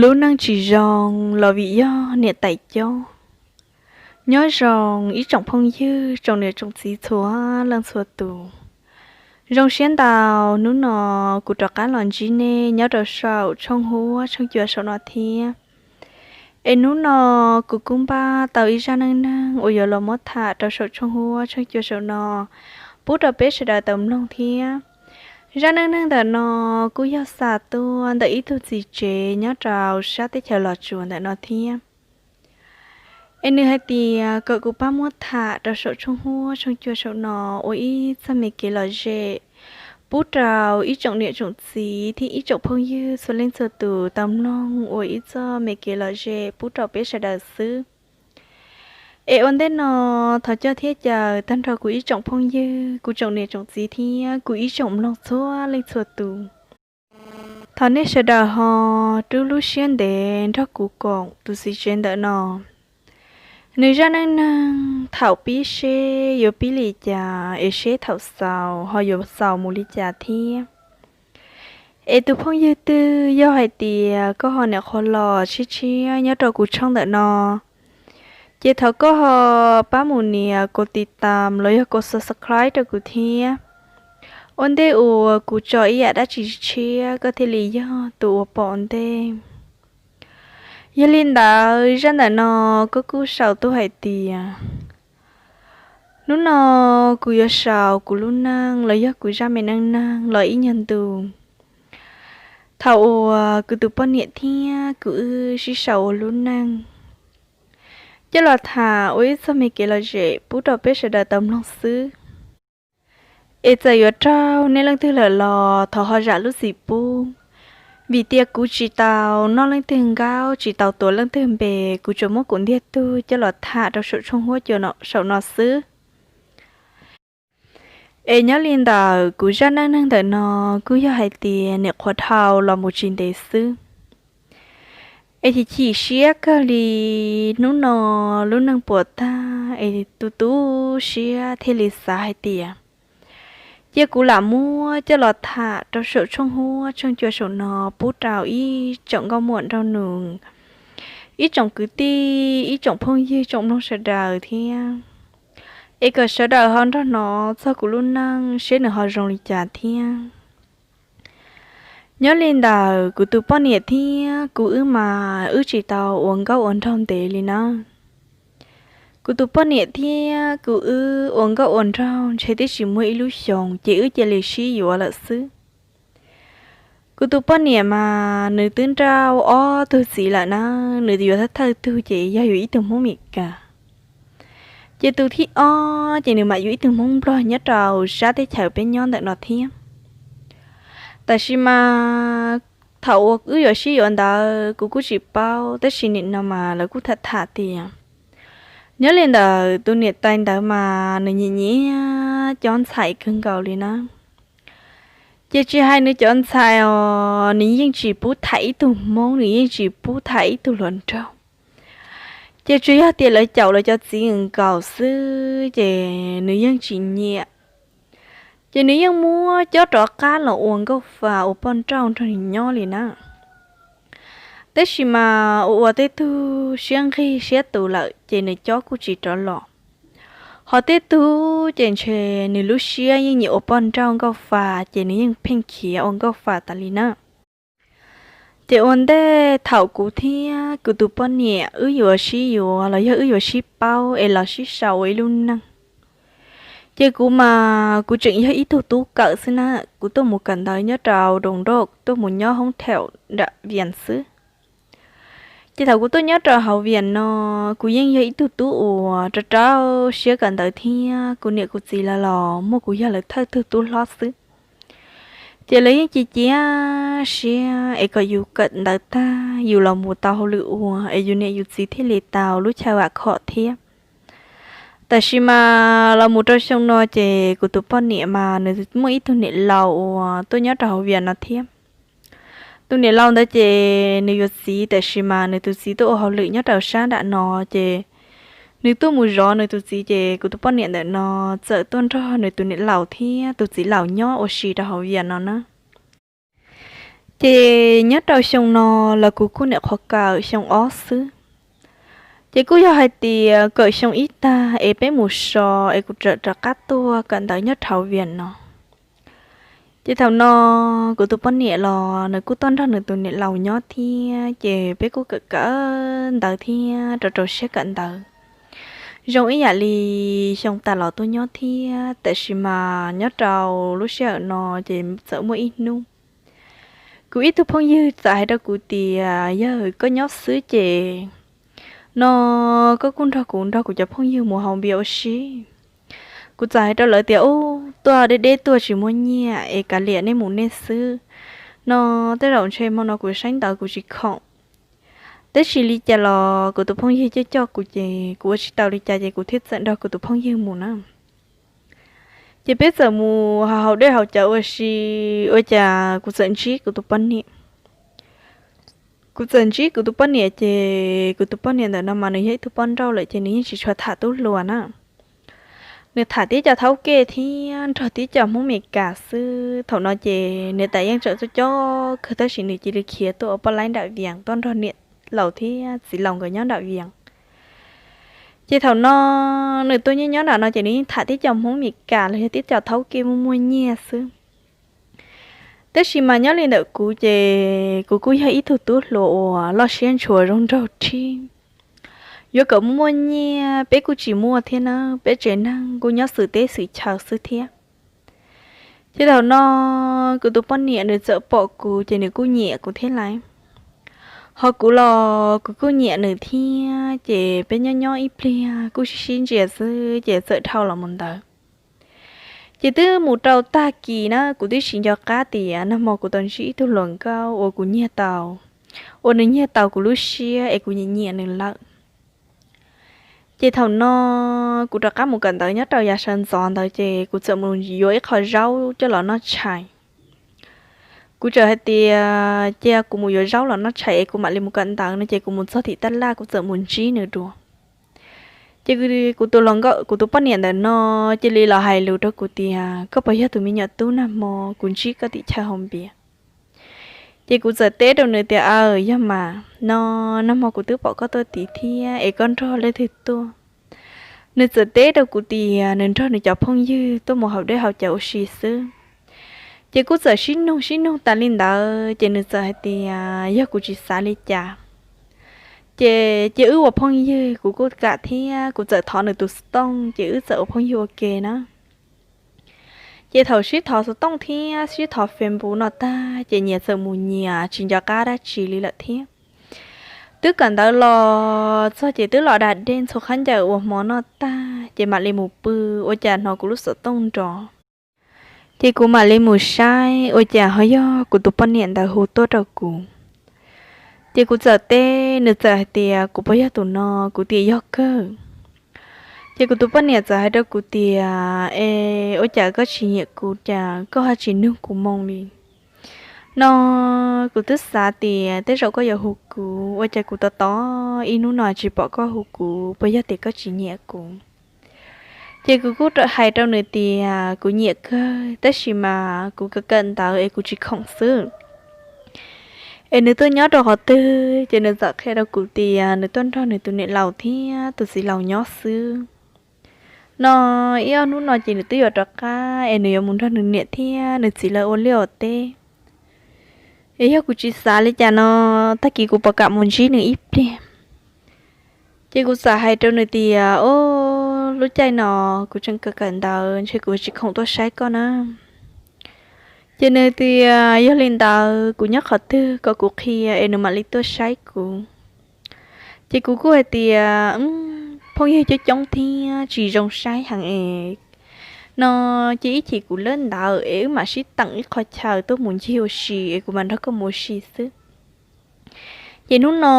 Lub neej tsis zoo los vim yog niam tais cob. Nyob zoo ib tsoom phooj ywg, tsoom niam tsoom txiv txhua leej txhua tus. Zoo siab ntau, hnub no kuv rov qab los ntsib nej nyob rau saum tshooj huab tshooj cua saum no thiab. Es hnub no kuv kuj npaj tau ib zaj neej neeg uas yuav los muab tham rau saum tshooj huab tshooj cua saum no pub rau peb sawv daws tau mloog thiab. Zaj neej neeg ntawm no kuj yog xa tuaj ntawm ib tug txiv tsev nyob rau sab teb chaws Los Tsuas ntawm no thiab. Es nws hais tias kom kuv pab muab tham rau saum tshooj huab tshooj cua saum no ua ib txoj me kev lom zem pub rau ib tsoom niam tsoom txiv thiab ib tsoom phooj ywg txhua leej txhua tus tau mloog ua ib txoj me kev lom zem pub rau peb sawv daws xwb. Es ua ntej no thov coj thiab caw tag nrho kuv ib tsoom phooj ywg, kuv tsoom niam tsoom txiv thiab kuv ib tsoom mloog txhua leej txhua tus. Thov nej sawv daws ho rub lub siab ntev nrog kuv koom tus txiv tsev ntawm no. Nws zaj neej neeg thaum pib seb yuav pib li cas es seb thaum xaus ho yuav xaus mus li cas thiab. Es tus phooj ywg twg yog hais tias koj ho nyuam qhuav los tshiab tshiab nyob rau kuv tshooj ntawm no, ces thov koj ho pab mus nias kov tiv tam los yog kov subscribe rau kuv thiab. Ua ntej uas kuv tso ib yam dab tsi tshiab koj thiaj li yog tus uas pom ntej. Yog li ntawd zaj ntawm no koj kuj sau tuaj hais tias, hnub no kuv yuav sau kuv lub neej los yog kuv zaj me neej neeg los ib nyuag ntu. Thaum uas kuv tus poj niam thiab kuv wb sib sau ua lub neej, coj los tham ua ib txoj me kev lom zem pub rau peb sawv daws tau mloog xwb. Es txawm yuav raug nej leej twg lawm los thov ho zam lub txim pub, vim tias kuv tsis tau noj leej twg nkaub, tsis tau tuav leej twg npe, kuv tsuas muab kuv ntiag tug coj los tham rau saum tshooj huab cua saum no xwb. Es nyob li ntawm kuv zaj neej neeg ntawm no kuj yog hais tias nyuam qhuav dhau los mus tsis ntev xwb. Es chim chim siab kawg li, hnub no lub neej puas tag es tu tu siab thiaj li xav hais tias cia kuv lam muab coj los tham rau saum tshooj huab tshooj cua saum no pub rau ib tsoom nkauj muam nraug nus, ib tsoom kwv tij, ib tsoom phooj ywg tsoom mloog sawv daws thiab. Es kom sawv daws ho nrog hnov txog kuv lub neej seb nws ho zoo li cas thiab. Nyob li ntawm kuv tus poj niam thiab kuv wb mas wb tsis tau ua nkauj ua nraug ntev li na. Kuv tus poj niam thiab kuv wb ua nkauj ua nraug ntshe twb tsis muaj ib lub xyoos ces wb cia li sib yuav lawm xwb. Kuv tus poj niam mas nws twb nrauj ob tug txiv lawm na, nws yuav thawj thawj tug ces yog yuav ib tug Hmoob Mes Kas. Ces tus thib ob ces nws mam yuav ib tug Hmoob Nplog nyob rau sab teb chaws peb nyob ntawm no thiab. Tab sis mas thaum uas wb yuav sib yuav ntawd kuv kuj tsis paub, tab sis nim no mas lawv kuj tham tham tias nyob li ntawd tus niam tais ntawd mas nws nyiam nyiam cov ntxhais kawg nkaus li na. Ces tsis hais nws cov ntxhais os, nws yeej tsis pub tham ib tug Hmoob, nws yeej tsis pub tham ib tug hluas nraug. Ces tsuas yog tias lawv caum lawv cov txiv nkaus xwb ces nws yeej tsis nyiam. Ces nws yeej muab cob rov qab los ua nkauj fa ua poj nrauj nrog nws nyob li na. Tab sis mas ua ua tej tug siab nqig siab tus lawm ces nws cob kuj tsis rov los. Ho tej tug ces ntshe nws lub siab yeej nyiam ua poj nrauj nkauj fa ces nws yeej pheej khiav ua nkauj fa tas li na. Ces ua ntej thaum kuv thiab kuv tus poj niam wb yuav sib yuav los yog wb yuav sib paub es los sib sau ua ib lub neej, ces kuv mas kuv tseem yog ib tug tub kawm xwb na, kuv tuaj mus kawm ntawv nyob rau Doos Nroj, tuaj mus nyob hoob thaum nram Vias xwb. Ces thaum kuv tuaj nyob rau hauv Vias no, kuv yeej yog ib tug tub uas rau rau siab kawm ntawv thiab kuv niam kuv txiv lawv los muaj kuv yog lawv thawj tug tub hlob xwb. Ces lawv yeej cia cia siab es kom yus kawm ntawv tag yus los mus tau hauj lwm ua es yus niam yus txiv thiaj li tau lub chaw vam khom thiab. Tab sis mas los mus rau xyoo no ces kuv tus poj niam mas nws muaj ib tug niam laus uas tuaj nyob rau hauv Vias no thiab. Tus niam laus ntawd ces nws yuav txiv, tab sis mas nws tus txiv tuaj ua hauj lwm nyob rau sab nram no, ces nws tuaj mus zov nws tus txiv, ces kuv tus poj niam ntawm no txawm tuaj nrog nws tus niam laus thiab tus txiv laus nyob ua si rau hauv Vias no na. Ces nyob rau xyoo no los kuv kuj nyuam qhuav kawm xyoo ob xwb. Ces kuj yog hais tias kawm xyoo ib tag es peb mus so es kuv txawm rov qab tuaj kawm ntawv nyob rau Vias no. Ces thaum no kuv tus poj niam los nws kuj tuaj nrog nws tus niam laus nyob thiab, ces peb kuj kawm kawm ntawv thiab rau rau siab kawm ntawv zoo ib yam li xyoo tas los tuaj nyob thiab. Tab sis mas nyob rau lub sij hawm no ces txawm muaj ib hnub kuv ib tug phooj ywg txawm hais rau kuv tias, Yawg, koj nyob xwb ces no koj kuj nrog kuv nrog kuv cov phooj ywg mus haus npias ua si. Kuv txawm hais rau lawv tias, Ub, tuaj deb deb tuaj tsis muaj nyiaj es kav liam nej mus nej xwb. No tej zaum ntshe hmo no kuv saib ntawv kuv tsis khoom. Tab sis li cas los kuv tus phooj ywg coj coj kuv ces kuv ua tsis tau li cas ces kuv thiaj txawm nrog kuv tus phooj ywg mus na. Ces peb txawm mus haus dej haus cawv ua si, ua cas kuv txawm ntsib kuv tus poj niam. Kuv txawm ntsib kuv tus poj niam ces kuv tus poj niam ntawm no mas nws yog ib tug poj nrauj lawm ces nws yeej tsis tshua tham tub hluas na. Nws tham tib co thaub kej thiab nrog tib co Hmoob Mes Kas xwb. Thaum no ces niam tais yeej tseem coj coj kawg tab sis nws cia li khiav tuaj ua poj laib nram Vias tuaj nrog niam laus thiab txiv laus nkawd nyob nram Vias. Ces thaum no nws tuaj nyob nyob nram no ces nws yeej tham tib co Hmoob Mes Kas los yog tib co thaub kej muaj muaj nyiaj xwb. Tab sis mas nyob li ntawm kuv ces kuv kuj yog ib tug tub hluas uas loj siab ntshua zoo nraug rhib. Yuav kom muaj muaj nyiaj peb kuj tsis muaj thiab na, peb tsev neeg kuj nyob xwm teb xwm chaw xwb thiab. Ces thaum no kuv tus poj niam nws txawm pom kuv ces nws kuj nyiam kuv thiab laiv. Ho kuv los kuv kuj nyiam nws thiab ces peb nyob nyob ib pliag kuj sib sib ntsia xwb ces txawm dhau los mus ntawd. Ces twb mus rau tag kis na kuv twb tsis nco qab tias nag hmo kuv tau ntsib ib tug hluas nkauj uas kuv nyiag tau, uas nws nyiag tau kuv lub siab es kuv nyiam nyiam nws lawm. Ces thaum no kuv rov qab mus kawm ntawv nyob rau yav sawv ntxov ntawd ces kuv txawm mus yuav ib qho zaub coj los noj tshais. Kuv txawm hais tias cia kuv mus yuav zaub los noj tshais es kuv mam li mus kawm ntawv no ces kuv mus txog tim tab laj kuv txawm mus ntsib nws dua. Ces kuv tus hluas nkauj, kuv tus poj niam ntawm no cia li los hais lus rau kuv tias, Koj puas yog tus me nyuam tub nag hmo kuv ntsib koj tim chaw haus npias? Ces kuv txawm teb rau nws tias, Aw, yog mas, no nag hmo kuv twb pom koj tuaj tid thiab es koj nrog leej twg tuaj? Nws txawm teb rau kuv tias nws nrog nws cov phooj ywg tuaj mus haus dej haus cawv ua si xwb. Ces kuv txawm sib nug sib nug tas li ntawd ces nws txawm hais tias yog kuv tsis xav li cas ces cia wb ua phooj ywg, kuv kuj kam thiab. Kuv txawm thov nws tus xov tooj ces wb txawm ua phooj ywg ua ke na. Ces thaum sib thov xov tooj thiab sib thov Facebook no tag ces nyias txawm mus nyias tsis nco qab dab tsi li lawm thiab. Twb kawm ntawv los txog ces twb los da dej ntxhua khaub ncaws ua hmo noj tag ces mam li mus pw, ua cas hnov kuv lub xov tooj nrov. Ces kuv mam li mus saib ua cas ho yog kuv tus poj niam ntawd hu tuaj rau kuv. Ces kuv txawm teb, nws txawm hais tias kuv puas yog tus no, kuv tias yog kawg. Ces kuv tus poj niam txawm hais rau kuv tias, Es ua cas koj tsis nyiam kuv, cas koj ho tsis nug kuv moo li? No kuv twb xav tias tej zaum koj yuav hu kuv, ua cas kuv tos tos ib hnub no tsis pom koj hu kuv, puas yog tias koj tsis nyiam kuv? Ces kuv kuj hais rau nws tias kuv nyiam kawg tab sis mas kuv kawm kawm ntawv es kuv tsis khoom xwb. Es nws tuaj nyob rau qhov twg? Ces nws txawm qhia rau kuv tias nws tuaj nrog nws tus niam laus thiab tus txiv laus nyob xwb. No ib ob hnub no ces nws twb yuav rov qab es nws yuav mus nrog nws niam thiab nws txiv lawv ua liaj ua teb. Es yog kuv tsis xav li cas no, tag kis kuv puas kam mus ntsib nws ib pliag? Ces kuv txawm hais rau nws tias, O, lub caij no kuv tseem kawm kawm ntawv, ntshe kuv tsis khoom tuaj saib koj na. Ces nws tias, Yog li ntawd kuv nyob qhov twg kom kuv qhia es nws mam li tuaj saib kuv. Ces kuv kuj hais tias, Phooj ywg coob coob thiab tsis zoo saib heev es no, cia ib chim kuv lab ntawv es wb mam sib teem ib qho chaw tuaj mus ncig ua si es kuv mam nrog koj mus ua si xwb. Ces hnub no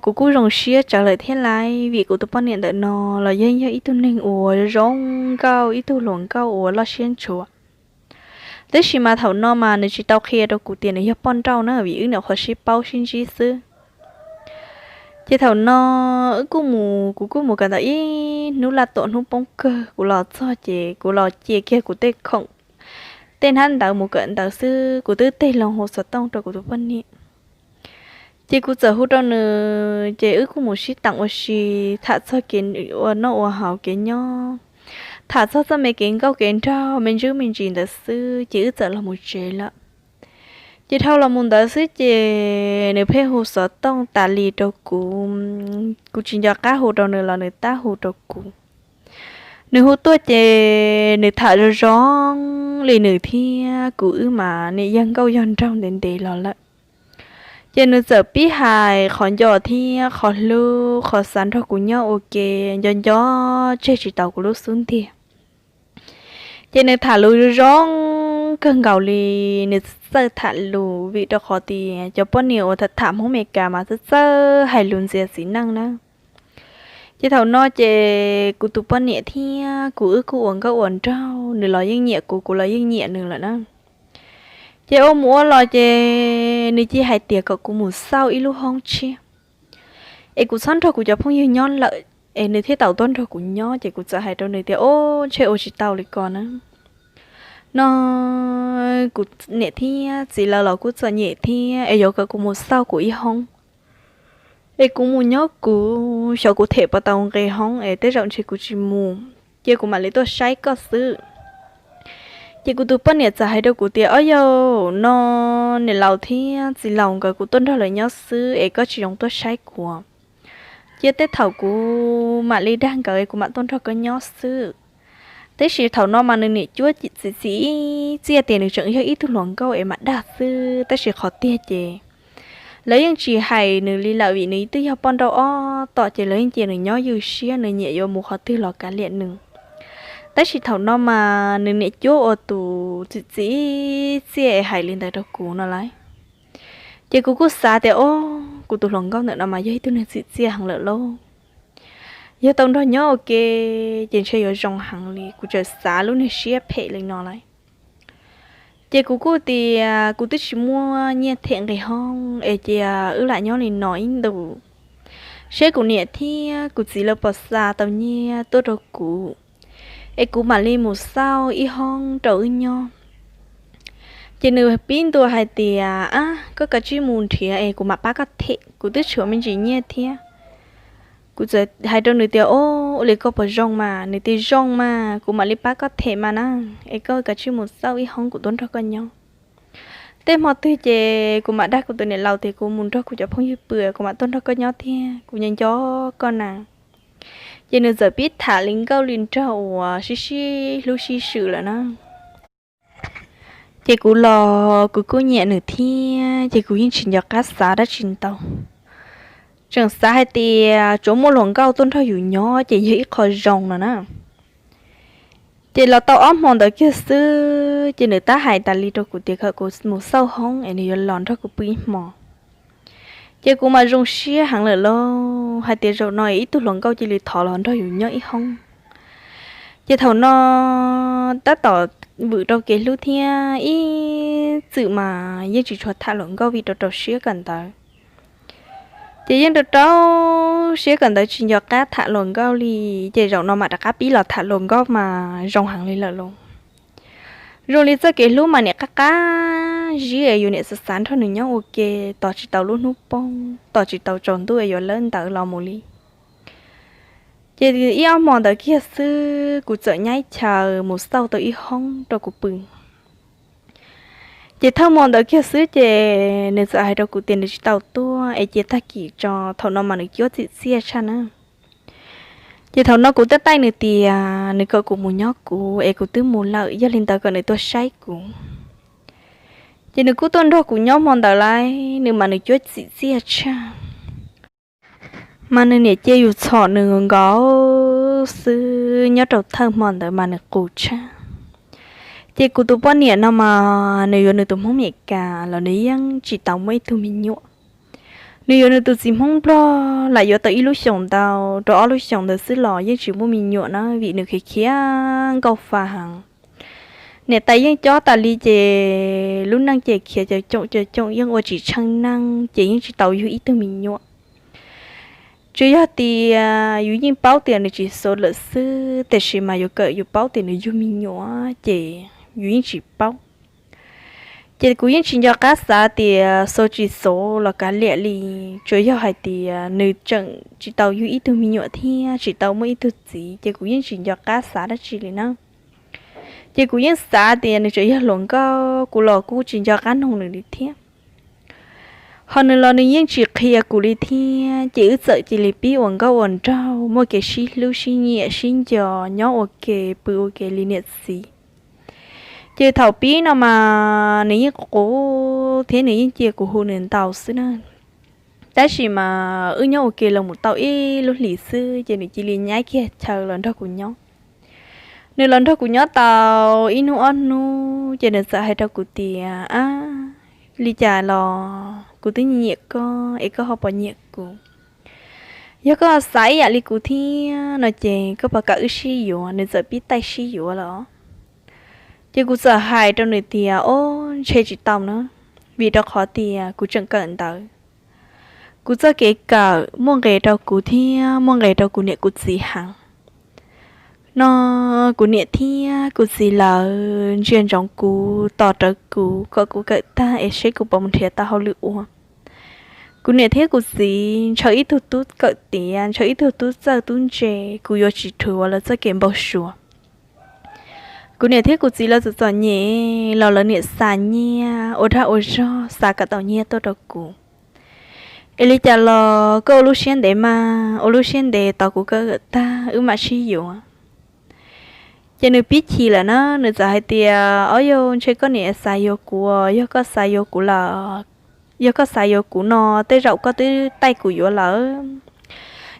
kuv kuj zoo siab tsawv lawm thiab laiv, vim kuv tus poj niam ntawm no los yeej yog ib tug neeg uas zoo nkauj, ib tug hluas nkauj uas loj siab ntshua. Tab sis mas thaum no mas nws tsis tau qhia rau kuv tias nws yog poj nrauj na, vim wb nyuam qhuav sib paub sib ntsib xwb. Ces thaum no wb kuj mus, kuv kuj mus kawm ntawv ib hnub laj tuam hnub poob kawg, kuv los txog ces kuv los cia kiag kuv tej khoom tej hnab ntawv mus kawm ntawv xwb, kuv twb tig loo hu xov tooj rau kuv tus poj niam. Ces kuv txawm hu rau nws, ces wb kuj mus sib tham ua si, tham txog kev ua noj ua haus kev nyob, tham txog txoj me kev nkauj kev nraug me ntsis me ntsis ntawd xwb, ces wb txawm los mus tsev lawm. Ces dhau los mus ntawd xwb ces nws pheej hu xov tooj tas li rau kuv, kuv tsis nco qab hu rau nws los nws tab hu rau kuv. Nws hu tuaj ces nws tham zoo zoo li nws thiab kuv wb mas niam yog nkauj yog nraug ntev ntev los lawm. Ces nws txawm pib hais qhov nco thiab qhov hlub, qhov xav nrog kuv nyob ua ke, nco nco tseg tsis tau kuv lub xub ntiag. Ces nws tham lus zoo zoo kawg nkaus li, nws txawj tham lus vim rau qhov tias cov poj niam uas tham Hmoob Meskas mas txawj txawj hais lus ntxias txiv neej na. Ces thaum no ces kuv tus poj niam thiab kuv wb kuj ua nkauj ua nraug, nws los yeej nyiam kuv, kuv los yeej nyiam nws lawm na. Ces ua mus ua los ces nws cia hais tias kom kuv mus xauj ib lub hoob tshiab, es kuv txhob nrog kuv cov phooj ywg nyob lawm, es nws thiaj tau tuaj nrog kuv nyob. Ces kuv txawm hais rau nws tias, Ub, ntshe ua tsis tau li ko na. No kuv niam thiab txiv lawv los kuj txom nyem thiab, es yuav kom kuv mus xauj kuv ib hoob, es kuv mus nyob kuv, xyov kuv them puas tau nqe hoob, es tej zaum ntshe kuv tsis mus, ces kuv mam li tuaj saib koj xwb. Ces kuv tus poj niam txawm hais rau kuv tias, Ob, yog no niam laus thiab txiv laus nkawd kuv tuaj nrog lawv nyob xwb es koj tsis zoo tuaj saib kuv, cia tej thaum kuv mam li dag nkawd es kuv mam tuaj nrog koj nyob xwb. Tab sis thaum no mas nws niam cuab txim txim ib txiaj tias nws tseem yog ib tug hluas nkauj es mam dag xwb, tab sis qhov tiag ces lawv yeej tsis hais nws li lawm, vim nws twb yog poj nrauj ob tom, ces lawv yeej cia nws nyob ywj siab, nws nyiam yuav mus qhov twg los kav liam nws. Tab sis thaum no mas nws niam cuab ua tus txim txim ib txiaj es hais li ntawd rau kuv no lauj. Ces kuv kuj xav tias, Ob, kuv tus hluas nkauj ntawm no mas yog ib tug neeg txim txiaj heev lawm lauj. Yog tau nrog nyob ua ke ces ntshe yuav zoo heev li, kuv txawm xav lub niag siab phem li no lauj. Ces kuv kuj tias, Kuv twb tsis muaj nyiaj them nqe hoob es cia wb lam nyob li no ib ntus, seb kuv niam thiab kuv txiv lawv puas xa tau nyiaj tuaj rau kuv, es kuv mam li mus xauj ib hoob rau wb nyob. Ces nws pib ntua hais tias, Ab, koj kav tsij mus nrhiav es kuv mam pab koj them, kuv twb tshuav me ntsis nyiaj thiab. Kuv txawm hais rau nws tias, Ub, ua li koj puas zoo mas? Nws tias, Zoo mas, kuv mam li pab koj them mas na, es koj kav tsij mus xauj ib hoob kuv tuaj nrog koj nyob. Tej hmo twg ces kuv mam dag kuv tus niam laus tias kuv mus nrog kuv cov phooj ywg pw, kuv mam tuaj nrog koj nyob thiab, kuv nco nco koj na. Ces nws txawm pib tham li nkauj li nraug uas sib sib hlub sib swm lawm na. Ces kuv los kuv kuj nyiam nws thiab, ces kuv yeej tsis nco qab xav dab tsi ntau. Tseem xav hais tias tsuas muaj hluas nkauj tuaj nrog yus nyob ces yog ib qho zoo no na. Ces los tau ob hmo ntawd kiag xwb, ces nws tab hais tas li rau kuv tias kom kuv mus xauj hoob es nws yuav los nrog kuv pw ib hmo. Ces kuv mas zoo siab heev lawm lauj, hais tias zaum no es ib tug hluas nkauj cia li thov los nrog yus nyob ib hoob. Ces thaum no tab tom vwm rau kev hlub thiab, ib txwm mas yeej tsis tshua tham hluas nkauj vim rau rau siab kawm ntawv. Ces yeej rau rau siab kawm ntawv tsis nco qab tham hluas nkauj li. Ces zaum no mam rov qab pib los tham hluas nkauj mas zoo heev li lawm lauj. Zoo li txoj kev hlub mas niam qab qab zib es yus niam xav xav nrog nws nyob ua ke, tos tsis tau lub hnub poob, tos tsis tau tsaus ntuj es yuav lawb ntawv los mus li. Ces ib ob hmo ntawd kiag xwb kuv txawm nyab chaw mus xauj tau ib hoob rau kuv pw. Ces thawj hmo ntawd kiag xwb ces nws txawm hais rau kuv tias nws tsis tau tuaj es cia tag kis tso, thaum no mas nws cuab txim txiaj tshaj na. Ces thaum no kuv thiaj taij nws tias nws kom kuv mus nyob kuv es kuv twb mus lawm, yog li ntawd kom nws tuaj saib kuv. Ces nws kuj tuaj nrog kuv nyob hmo ntawd lauj, nws mas nws cuab txim txiaj tshaj. Mas nws niam cia yus txhom nws nkaus xwb, nyob rau thawj hmo ntawd mas nws qus tshaj. Ces kuv tus poj niam no mas nws yuav nws tus Hmoob Meskas los nws yeej tsis tau muaj ib tug me nyuam. Nws yuav nws tus txiv Hmoob Nplog lam yuav tau ib lub xyoos ntau rau ob lub xyoos ntawd xwb los yeej tsis muaj me nyuam na, vim nws khiav khiav nkauj fa heev. Niam tais yeej cob tas li ces lub neej ces khiav cav coom cav coom yeej ua tsis tsheej neej ces yeej tsis tau yug ib tug me nyuam. Tsuas yog tias yus yeej paub tias nws tsis xo lawm xwb, tiam sis mas yuav kawm yus paub tias nws yug me nyuam ces yus yeej tsis paub. Ces kuv yeej tsis nco qab xav tias xaus tsis xaus los kav liam li, tsuas yog hais tias nws tseem tsis tau yug ib tug me nyuam thiab tsis tau muaj ib tug txiv, ces kuv yeej tsis nco qab xav dab tsi li na. Ces kuv yeej xav tias nws tseem yog hluas nkauj, kuv los kuj tsis nco qab noog nws li thiab. Ho nws los nws yeej tsis qhia kuv li thiab, ces wb txawm cia li pib ua nkauj ua nraug, muaj kev sib hlub sib nyiam sib nco, nyob ua ke pw ua ke li niam txiv. Ces thaum pib no mas nws yeej quv thiab nws yeej cia kuv hu nws ntau xwb na. Tab sis mas wb nyob ua ke los mus tau ib lub hlis xwb ces nws cia li nyab kiag chaw los nrog kuv nyob. Nws los nrog kuv nyob tau ib hnub ob hnub ces nws txawm hais rau kuv tias, a, li cas los kuv twb nyiam koj es koj ho puas nyiam kuv? Yog koj xav ib yam li kuv thiab no ces koj puas kam wb sib yuav? Nws txawm pib taij sib yuav lawm. Ces kuv txawm hais rau nws tias, o, ntshe tsis tau na, vim rau qhov tias kuv tseem kawm ntawv. Kuv txoj kev kawm muaj nqis rau kuv thiab muaj nqis rau kuv niam kuv txiv heev. No kuv niam thiab kuv txiv lawv ntsia ntsoov kuv, tos rawv kuv kom kuv kawm tag es seb kuv puas mus nrhiav tau hauj lwm ua. Kuv niam thiab kuv txiv ntshaw ib tug tub kawm tiav, ntshaw ib tug tub txawj tub ntse, kuv yuav tsis dhuav lawv txoj kev npau suav. Kuv niam thiab kuv txiv lawv txom txom nyem los lawv niam xa nyiaj ua dag ua zog xa kom tau nyiaj tuaj rau kuv. Es li cas los koj ua lub siab ntev mas, ua lub siab ntev tos kuv kawm tag wb mam sib yuav. Ces nws pib chim lawm na, nws txawm hais tias, o, yog ntshe koj niam xav yuav kuv, yog koj xav yuav kuv lawm, yog koj xav yuav kuv no tej zaum koj twb taij kuv yuav lawm.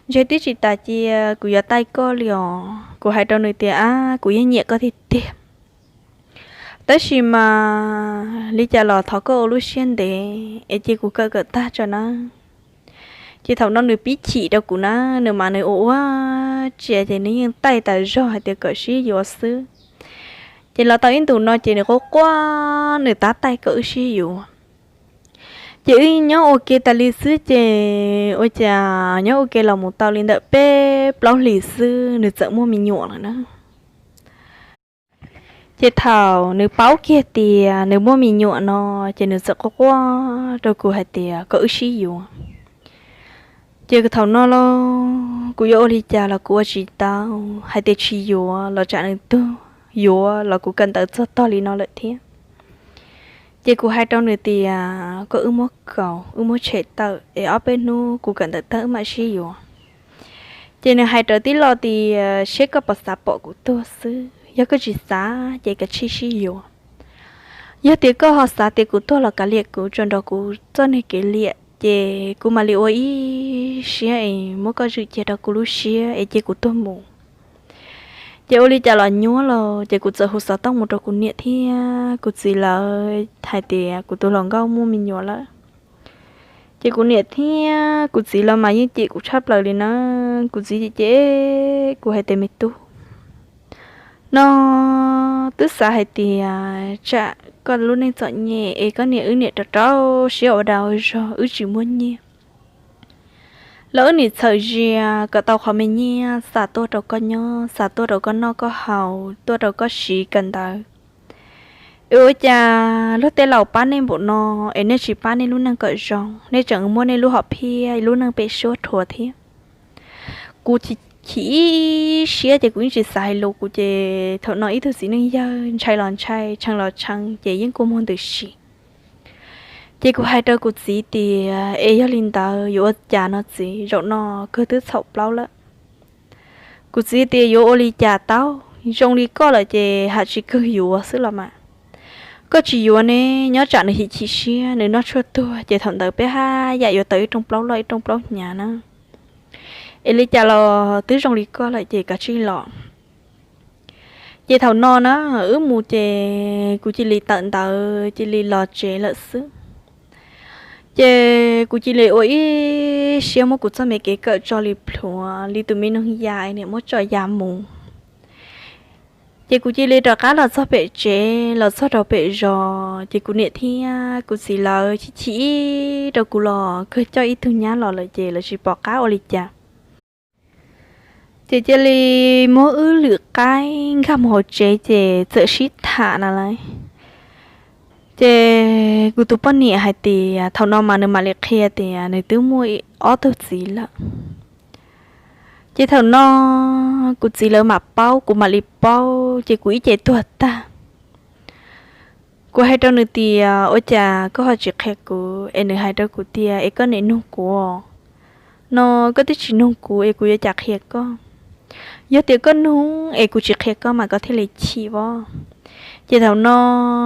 Ntshe twb tsis tas cia kuv yuav taij koj li os. Kuv hais rau nws tias, a, kuv yeej nyiam koj tiag tiag, tab sis mas li cas los thov koj ua lub siab ntev es cia kuv kawm kawm tag tso na. Ces thaum no nws pib chim rau kuv na, nws mas nws ua ua tsias ces nws yeej taij tas zog hais tias kom sib yuav xwb. Ces los tau ib ntus no ces nws quaj quaj, nws tab taij kom wb sib yuav. Ces wb nyob ua ke tas li xwb ces ua cas nyob ua ke los mus tau li ntawm peb plaub hlis xwb nws txawm muaj me nyuam lawm na. Ces thaum nws paub kiag tias nws muaj me nyuam no, ces nws txawm quaj quaj rau kuv hais tias kom wb sib yuav. Ces thaum no los kuv yuav ua li cas los kuv ua tsis tau, hais tias tsis yuav los tsam nws tuag, yuav los kuv kawm ntawv txog tog li no lawm thiab. Ces kuv hais rau nws tias kom wb muab kaus, wb muab tshem tawm es ob peb hnub kuv kawm ntawv tag wb mam sib yuav. Ces nws hais rau tij laug tias seb koj puas xav pom kuv tuag xwb, yog koj tsis xav ces kav tsij sib yuav. Yog tias koj ho xav tias kuv tuag los kav liam kuv tso nrog kuv txoj niag kev liam, ces kuv mam li ua ib siab es muab koj zwm cia rau kuv lub siab es cia kuv tuag mus. Ces ua li cas los nyuaj los ces kuv txawm hu xov tooj mus rau kuv niam thiab kuv txiv lawv hais tias kuv tus hluas nkauj muaj me nyuam lawm. Ces kuv niam thiab kuv txiv los mas yeej cem kuv tshaj plaws li na. Kuv txiv cem cem kuv hais tias me tub, no twb xav hais tias tsam koj lub neej txom nyem es koj niam wb niam rau rau siab ua dag ua zog wb tsis muaj nyiaj los wb nim txhawm zia kom tau qhov me nyiaj xa tuaj rau koj nyob, xa tuaj rau koj noj koj haus, tuaj rau koj siv kawm ntawv. Es ua cas luag tej laus pab nej npaum no es nej tsis pab nej lub neej kom zoo, nej tseem muab nej lub hom phiaj lub neej pem suab rhuav thiab. Kuv chim ib siab ces kuv yeej tsis xav hais lus, kuv ces thaum no ib tug txiv neej yawg ntshai los ntshai, tshee los tshee ces yeej kua muag ntws si. Ces kuv hais rau kuv txiv tias es yog li ntawd yuav ua cas no txiv, zaum no kawg twb txhaum plaub lawm. Kuv txiv tias yuav ua li cas tau, zoo li koj lawm ces ham tsis kawg yuav xwb los mas. Koj tsis yuav ne, nyob tsam nws chim chim siab nws noj tshuaj tuag ces thaum ntawd peb haj yam yuav tau ib rooj plaub loj ib rooj plaub hnyav na. Es li cas los twb zoo li koj lawm ces kav tsij los. Ces thaum no na, wb mus ces kuv cia li tawm ntawv cia li los tsev lawm xwb. Ces kuv cia li ua ib siab muab kuv txoj me kev kawm tso li plhuav li tus me noog ya niam muab tso ya mus. Ces kuv cia li rov qab los txog pem tsev, los txog rau pem zos ces kuv niam thiab kuv txiv lawv chim chim rau kuv los kawg coj ib tug nyab los lawm ces lawv tsis pom qab ua li cas. Ces cia li muab wb lwm qaib nkag mus hauv tsev ces txawm sib tham na lauj. Ces kuv tus poj niam hais tias thaum no mas nws mam li qhia tias nws twb muaj ob tug txiv lawm. Ces thaum no kuv txiv lawv mam paub, kuv mam li paub, ces kuv ib ce tuag tag. Kuv hais rau nws tias ua cas koj ho tsis qhia kuv, es nws hais rau kuv tias es koj niam nug kuv no, koj twb tsis nug kuv es kuv yuav cas qhia koj. Yog tias koj nug es kuv tsis qhia koj mas koj thiaj li chim os. Ces thaum no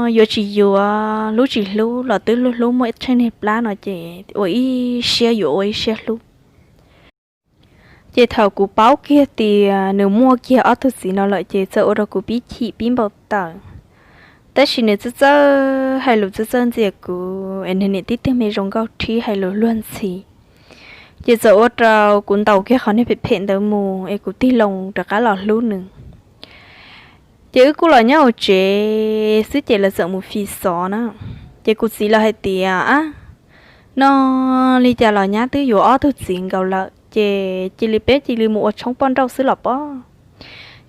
yuav tsis yuav, hlub tsis hlub los twb hlub hlub muaj tsheej niag plab no ces ua ib siab yuav ua ib siab hlub. Ces thaum kuv paub kiag tias nws muaj kiag ob tug txiv no lawm ces txawm ua rau kuv pib chim pib npau taws. Tab sis nws txawj txawj hais lus txawj txawj ntxias kuv es nws niam tib tug me zoo nkauj thiab hais lus luag ntxhi. Ces txawm ua rau kuv ntaus kiag qhov niag phem phem ntawd mus es kuv tig loo rov qab los hlub nws. Ces wb kuj los nyob hauv tsev xwb ces lawv txawm mus fi xov na. Ces kuv txiv lawv hais tias a, no li cas los nyab twb yuav ob tug txiv nkaus lawm ces cia li peb cia li mus ua tshoob poj nrauj xwb los pob.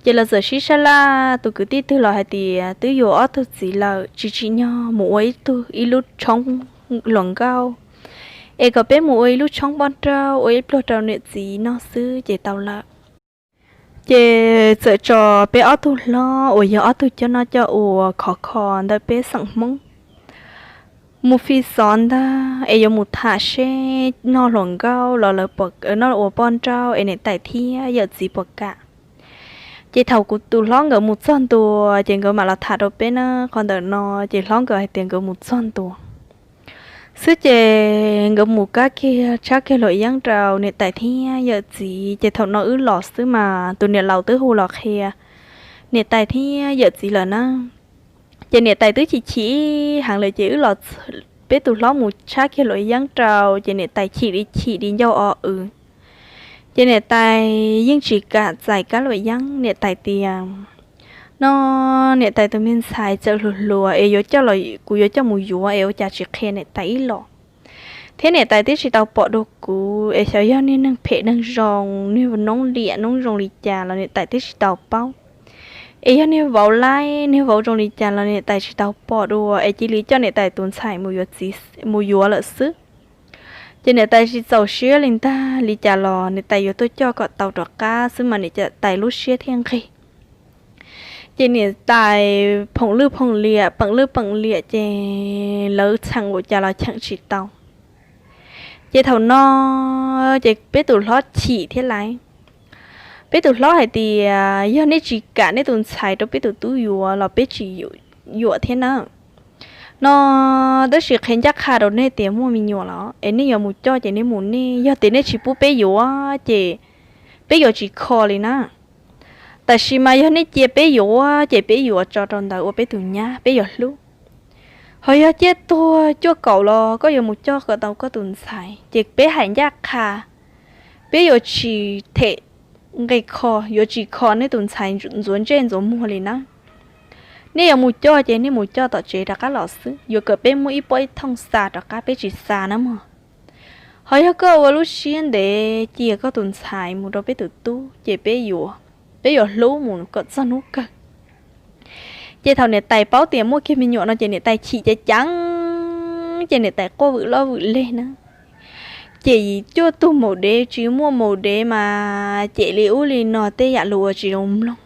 Ces lawv txawm sib sab laj, tus kwv tij twg los hais tias twb yuav ob tug txiv lawm tsis tsim nyog mus ua ib tug ib lub tshoob hluas nkauj, es kom peb mus ua ib lub tshoob poj nrauj ua ib pluag rau niam txiv noj xwb ces tau lawm. Ces txawm tso peb ob tug hlob uas yog ob tug coj noj coj ua khov kho ntawm peb xeem Hmoob mus fi xov ntag es yuav mus tham seb noj hluas nkauj los lawv puas, noj ua poj nrauj es niam tais thiab yawm txiv puas kam. Ces thaum kuv tus hlob nkawd mus txog ntua ces nkawd mam los tham rau peb na. Qhov ntawm no ces hlob nkawd hais tias nkawd mus txog ntua xwb ces nkawd mus kab kiag tshab kiag luam yeeb rau niam tais thiab yawm txiv. Ces thaum no wb los xwb mas tus niam laus twb hu los qhia niam tais thiab yawm txiv lawm na. Ces niam tais twb chim chim heev lawm ces wb los, peb tus hlob mus tshab kiag luam yeeb rau ces niam tais chim li chim li ncauj o w. Ces niam tais yeej tsis kam txais kab luam yeeb, niam tais tias no niam tais tus me ntxhais txawm hluas hluas es yuav coj los, kuv yuav coj mus yuav es ua cas tsis qhia niam tais ib los. Thiab niam tais twb tsis tau pom dua kuv es xyov yog niag neeg phem neeg zoo, niag noob liam noob zoo li cas los niam tais twb tsis tau paub. Es yog niag vauv laib niag vauv zoo li cas los niam tais tsis tau pom dua es cia li coj niam tais tus ntxhais mus yuav lawm xwb. Ces niam tais tsis txaus siab li ntag, li cas los niam tais yuav tuaj coj kom tau rov qab xwb mas niam tais lub siab thiaj nqig. Ces niam tais phoom lwj phoom liam peem lwj peem liam ces lawv txheem ua cas los cheem tsis tau. Ces thaum no ces peb tus hlob chim thiab laiv. Peb tus hlob hais tias yog nej tsis kam nej tus ntxhais rau peb tus tub yuav los peb tsis yuam thiab na. No tab sis qhia ncaj qha rau nej tias muaj me nyuam los es nej yuav mus coj ces nej mus nej, yog tias nej tsis pub peb yuav ces peb yuav tsis kho li na. Tam sis mas yog nej cia peb yuav ces peb yuav tso rau ntawd ua peb tus nyab peb yuav hlub. Ho yog ciaj tuag cuaj kaum los koj yuav mus coj kom tau koj tus ntxhais ces peb hais ncaj qha, peb yuav tsis them nqe kho, yuav tsis kho nej tus ntxhais ntxuav ntsej ntxuav muag li na. Nej yuav mus coj ces nej mus coj tom tsev rov qab los xwb, yuav kom peb muab ib pob ib thooj xa rov qab peb tsis xa na mog. Ho yog koj ua lub siab ntev cia koj tus ntxhais mus rau peb tus tub ces peb yuav, peb yuav hlub mus kom txog hnub kawg. Ces thaum niam tais paub tias muaj kiag me nyuam no ces niam tais chim ceev ceev, ces niam tais quaj vwm loj vwm leg na. Ces cuaj tug maus dev tsis muaj maus dev mas cem li ub li no tej yam lus uas tsis zoo mloog.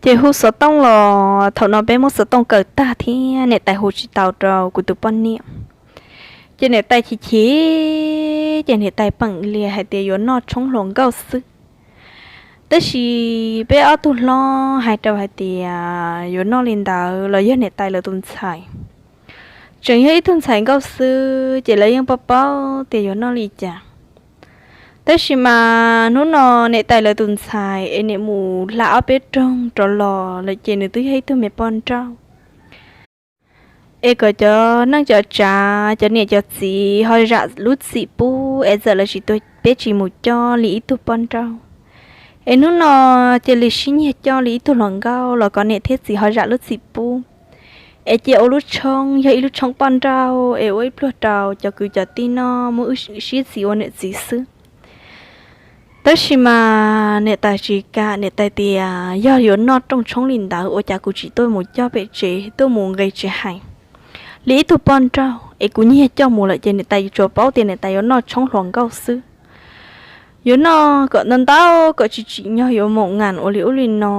Ces hu xov tooj los thaum no peb muab xov tooj kaw tag thiab niam tais hu tsis tau rau kuv tus poj niam. Ces niam tais chim chim, ces niam tais peem lias hais tias yuav noj tshoob hluas nkauj xwb. Tab sis peb ob tug hlob hais rau hais tias yuav noj li ntawd los yog niam tais lawv tus ntxhais, tseem yog ib tug ntxhais nkauj xwb ces lawv yeej paub paub tias yuav noj li cas. Tab sis mas hnub no niam tais lawv tus ntxhais es niam mus hla ob peb roog rov los lawm ces nws twb yog ib tug me poj nrauj. Es kom cov neej cov tsav cov niam cov txiv ho zam lub txim pub es txawm lawv tsis tuaj peb tsis mus coj li ib tug poj nrauj. Es hnub no cia li sib nyiag coj li ib tug hluas nkauj los kom niam thiab txiv ho zam lub txim pub. Es cia ua lub tshoob yog ib lub tshoob poj nrauj es ua ib pluag rau cov kwv cov tij noj muab wb sib txim ua niam txiv xwb. Tab sis mas niam tais tsis kam, niam tais tias yog yuav noj rooj tshoob li ntawd ua cas kuv tsis tuaj mus coj pem tsev tuaj mus nqis tsis hais. li ib tug poj nrauj es kuv nyiag coj mus lawm ces niam tais yuav tsuas paub tias niam tais yuav noj tshoob hluas nkauj xwb. Yuav noj kom ntau ntau kom tsis tsim nyog yuav maum ngam ua li ub li no,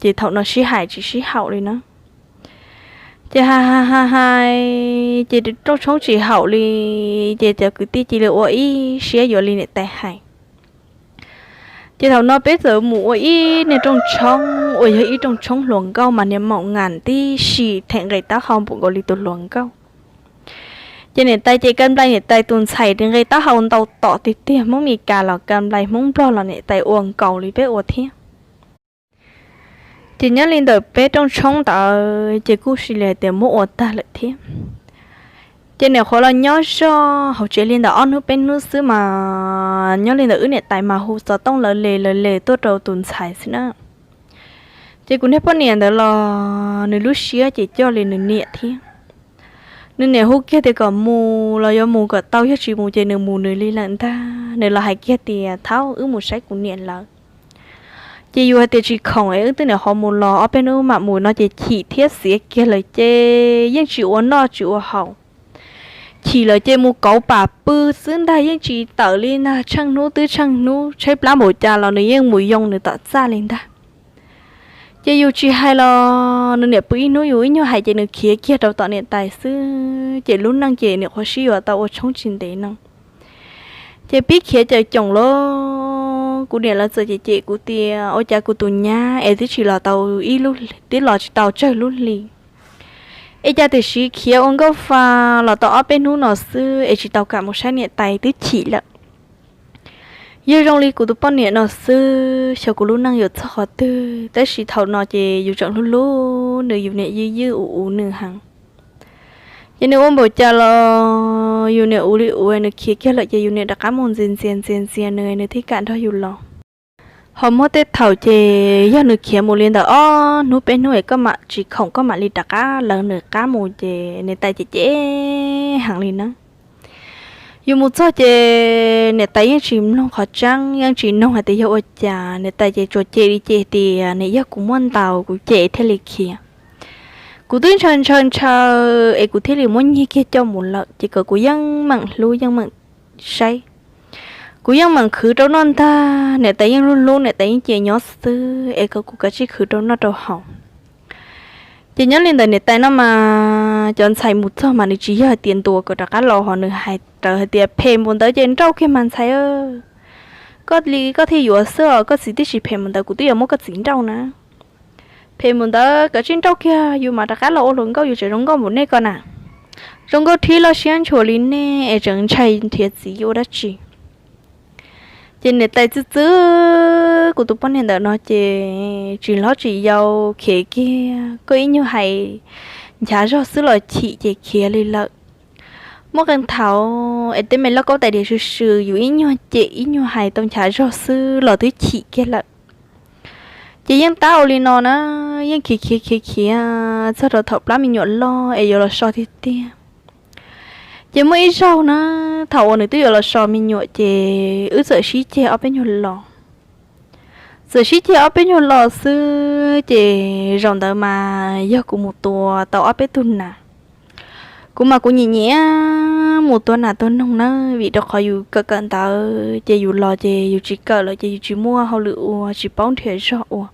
ces thaum no sib hais tsis sib haum li na. Ces hais hais hais ces rooj tshoob tsis haum li, ces cov kwv tij cia li ua ib siab yuav li niam tais hais. Ces thaum no peb txawm mus ua ib niag rooj tshoob uas yog ib rooj tshoob hluas nkauj mas niag maum ngam tib si, them nqe taub hau npaum nkaus li tus hluas nkauj. Ces niam tais ces ka nplai niam tais tus ntxhais nqe taub hau ntau tom tiag tiag, Hmoob Mes Kas los ka nplai, Hmoob Nplog los niam tais ua nkaus li peb ua thiab. Ces nyob li ntawm peb rooj tshoob ntawd ces kuj sis li hais tias muab ua tag lawm thiab. Ces niam qhuav los nyob zoj hauv tsev li ntawm ob hnub peb hnub xwb mas nyob li ntawm wb niam tais mas hu xov tooj lawv les lawv les tuaj rau tus ntxhais xwb na. Ces kuv niag poj niam ntawd los nws lub siab ces coj li nws niam thiab. Nws niam hu kiag tias kom mus los yuav mus kom tau, yog tsis mus ces nws mus nws li lawm ntag. Nws los hais kiag tias, Thaub, wb mus saib kuv niam lawv. Ces yus hais tias tsis khoom es wb twb niam qhuav mus los ob peb hnub mam mus no ces chim thiab xiav kiag lawm ces yeej tsis ua noj tsis ua haus. Chim lawm ces mus kauv pam pw xwb ntag, yeej tsis tawm li ntag, tsheej hnub twb tsheej hnub, tshaib plab npaum cas los nws yeej mus yoo nws tom txaj li ntag. Ces yus tsis hais los nws niam pw ib hnub yus ib nyuag hais ces nws khiav kiag rau tom niam tais xwb, ces lub neej ces niam qhuav sib yuav tau ua tshoob tsis ntev no. Ces pib khiav caum coom los kuv niam lawv txawm cem cem kuv tias ua cas kuv tus nyab es twb tsis los tau ib lub, twb los tsis tau tsawg lub hli, es cas tiam sis khiav ua nkauj fa los tau ob peb hnub no xwb es tsis tau kam mus saib niam tais, twb chim lawm. Yog zoo li kuv tus poj niam no xwb xyov kuv lub neej yuav txog qhov twg, tab sis thaum no ces yus tseem hlub hlub nws, yus niam ywj ywj ua ua nws heev. Ces nws ua npaum cas los yus niam ua li ua, nws khiav kiag lawm ces yus niam rov qab mus ntxias ntxias ntxias ntxias nws, nws thiaj kam nrog yus los. Ho muaj tej thaum ces yog nws khiav mus li ntawm ob hnub peb hnub es koj mam tsis khoom koj mam li rov qab lawv nws qab mus ces niam tais cem cem heev li na. Yus mus txog ces niam tais yeej tsis mloog qhov tseeb, yeej tsis noog hais tias yog ua cas, niam tais ces tsuas cem li cem tias nws yog kuv muab ntaus kuv cem thiaj li khiav. Kuv twb ntshaw ntshaw ntshaw es kuv thiaj li muab nyiag kiag coj mus lawm ces kom kuv yeej meem hlub yeej meem saib. Kuv yeej meem khwv rau noj ntag, niam tais yeej hlub hlub, niam tais yeej cia nyob xwb es kom kuv kav tsij khwv rau noj rau haus. Ces nyob li ntawm niam tais no mas cov ntxhais mus txog mas nws tsis yog hais tias ntuas kom rov qab los, ho nws hais raws hais tias phem npaum ntawd ces nrauj kiag mas ntxhais, koj li koj thiaj yuav xwb os, koj txiv tib si phem npaum ntawd kuv twb yuav muab koj txiv nrauj na. Phem npaum ntawd kav tsij nrauj kiag yus mas rov qab los ua hluas nkauj, yus tseem zoo nkauj npaum nej ko na. Zoo nkauj thib loj siab ntshuas li nej es tseem ntshai nrhiav txiv ua dab tsi? Ces niam tais txwb txwb kuv tus poj niam ntawm no ces tsis hlob tsis yau khiav kiag, koj ib nyuag hais nchav zog xwb los chim ces khiav li lawm. Muaj qee thaum es tej me lauj kaub tais diav swm swm yus ib nyuag cem ib nyuag hais tau nchav zog xwb los twb chim kiag lawm. Ces yeej tab ua li no na, yeej khiav khiav khiav khiav txog rau thaum plab me nyuam loj es yuav los so tiag tiag. Ces muaj ib zaug na, thaum uas nws twb yuav los so me nyuam ces wb txawm sib ceg ob peb nyuag los. Txawm sib ceg ob peb nyuag los xwb ces zaum ntawd mas yog kuv mus tua tau ob peb tug nas. Kuv mas kuv nyiam nyiam mus tua nas tua noog na, vim rau qhov yus kawm kawm ntawv ces yus los ces yus tsis kawm lawm ces yus tsis muaj hauj lwm ua, tsis paub nrhiav zog ua.